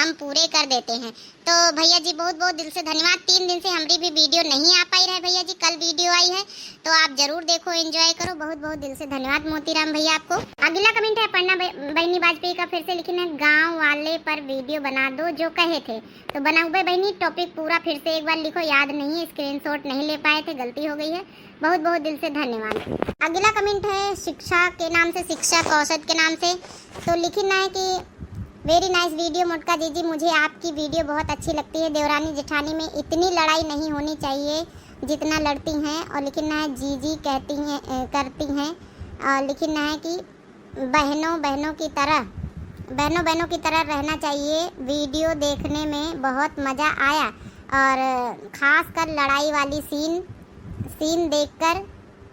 हम पूरे कर देते हैं। तो भैया जी बहुत बहुत दिल से धन्यवाद, तीन दिन से हमरी भी वीडियो नहीं आ पाई रहे भैया जी, कल वीडियो आई है तो आप जरूर देखो, एंजॉय करो। बहुत बहुत दिल से धन्यवाद मोतीराम भैया आपको। अगला कमेंट है पन्ना ब-, बहनी वाजपेयी का, फिर से लिखिन है गाँव वाले पर वीडियो बना दो जो कहे थे। तो बनाउबे बहनी, टॉपिक पूरा फिर से एक बार लिखो, याद नहीं है, स्क्रीनशॉट नहीं ले पाए थे, गलती हो गई है। बहुत बहुत दिल से धन्यवाद। अगला कमेंट है शिक्षा के नाम से, शिक्षा कौशल के नाम से। तो लिखिन है कि वेरी नाइस वीडियो मोटका जीजी, मुझे आपकी वीडियो बहुत अच्छी लगती है। देवरानी जेठानी में इतनी लड़ाई नहीं होनी चाहिए जितना लड़ती हैं। और लिखिन है जीजी कहती हैं, अ, करती हैं। और लिखिन है कि बहनों बहनों की तरह, बहनों बहनों की तरह रहना चाहिए। वीडियो देखने में बहुत मज़ा आया और खासकर लड़ाई वाली सीन, सीन देखकर,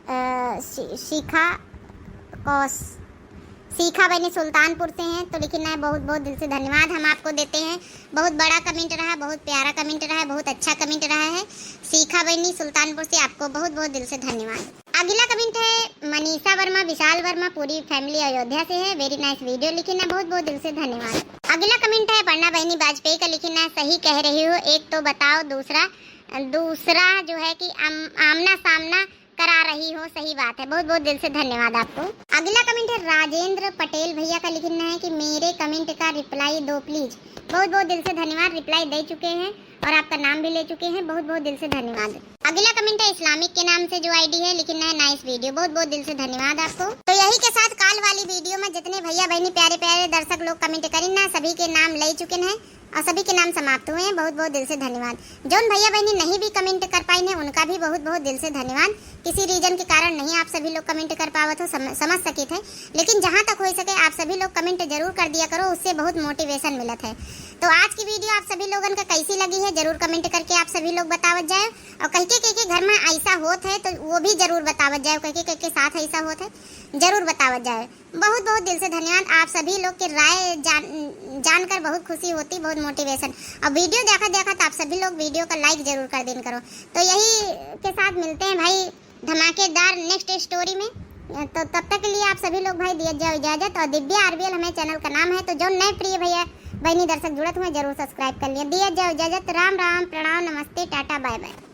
अ, शि-, शिखा कौस-, शिखा बहनी सुल्तानपुर से हैं, तो लिखिन है बहुत बहुत दिल से धन्यवाद हम आपको देते हैं। बहुत बड़ा कमेंट रहा, बहुत प्यारा कमेंट रहा है, बहुत अच्छा कमेंट रहा है। शिखा बहनी सुल्तानपुर से, आपको बहुत बहुत दिल से धन्यवाद। अगला कमेंट है मनीषा वर्मा, विशाल वर्मा, पूरी फैमिली अयोध्या से है। वेरी नाइस वीडियो लिखिन है, बहुत बहुत दिल से धन्यवाद। अगला कमेंट है पन्ना बहनी वाजपेयी का, लिखिन है सही कह रही हो, एक तो बताओ, दूसरा, दूसरा जो है कि आम-, आमना सामना करा रही हो। सही बात है, बहुत बहुत दिल से धन्यवाद आपको। अगला कमेंट है राजेंद्र पटेल भैया का, लिखिन है कि मेरे कमेंट का रिप्लाई दो प्लीज। बहुत बहुत दिल से धन्यवाद, रिप्लाई दे चुके हैं और आपका नाम भी ले चुके हैं, बहुत बहुत दिल से धन्यवाद। अगला कमेंट है इस्लामिक के नाम से जो आईडी है, लिखिन है नाइस वीडियो। बहुत बहुत दिल से धन्यवाद आपको। तो यही के साथ काल वाली वीडियो में जितने भैया बहनी प्यारे प्यारे दर्शक लोग कमेंट करिन ना, सभी के नाम ले चुके हैं और सभी के नाम समाप्त हुए हैं। बहुत बहुत दिल से धन्यवाद। जौन भैया बहनी नहीं भी कमेंट कर पाइन है, उनका भी बहुत बहुत दिल से धन्यवाद। किसी रीजन के कारण नहीं आप सभी लोग कमेंट कर पावत हो, सम-, समझ सकित है, लेकिन जहाँ तक हो सके आप सभी लोग कमेंट जरूर कर दिया करो, उससे बहुत मोटिवेशन मिलत है। तो आज की वीडियो आप सभी लोगन का कैसी लगी है, जरूर कमेंट करके आप सभी लोग बतावत जाए। और कह के, कह के घर में ऐसा होत है तो वो भी जरूर बतावत जाए, कह के, कह के साथ ऐसा होत है, जरूर बतावत जाए। बहुत बहुत दिल से धन्यवाद। आप सभी लोग के राय जान, जानकर बहुत खुशी होती, बहुत मोटिवेशन। और वीडियो देखा देखा तो आप सभी लोग वीडियो का लाइक जरूर कर दिन करो। तो यही के साथ मिलते हैं भाई धमाकेदार नेक्स्ट स्टोरी में। तो तब तक के लिए आप सभी लोग भाई दिया जाओ इजाजत। और दिव्या आरबीएल हमें चैनल का नाम है, तो जो नए प्रिय भैया बहनी दर्शक जुड़त हुए जरूर सब्सक्राइब कर लिया। दिया जाओ इजाजत। राम राम, प्रणाम, नमस्ते, टाटा, बाय बाय।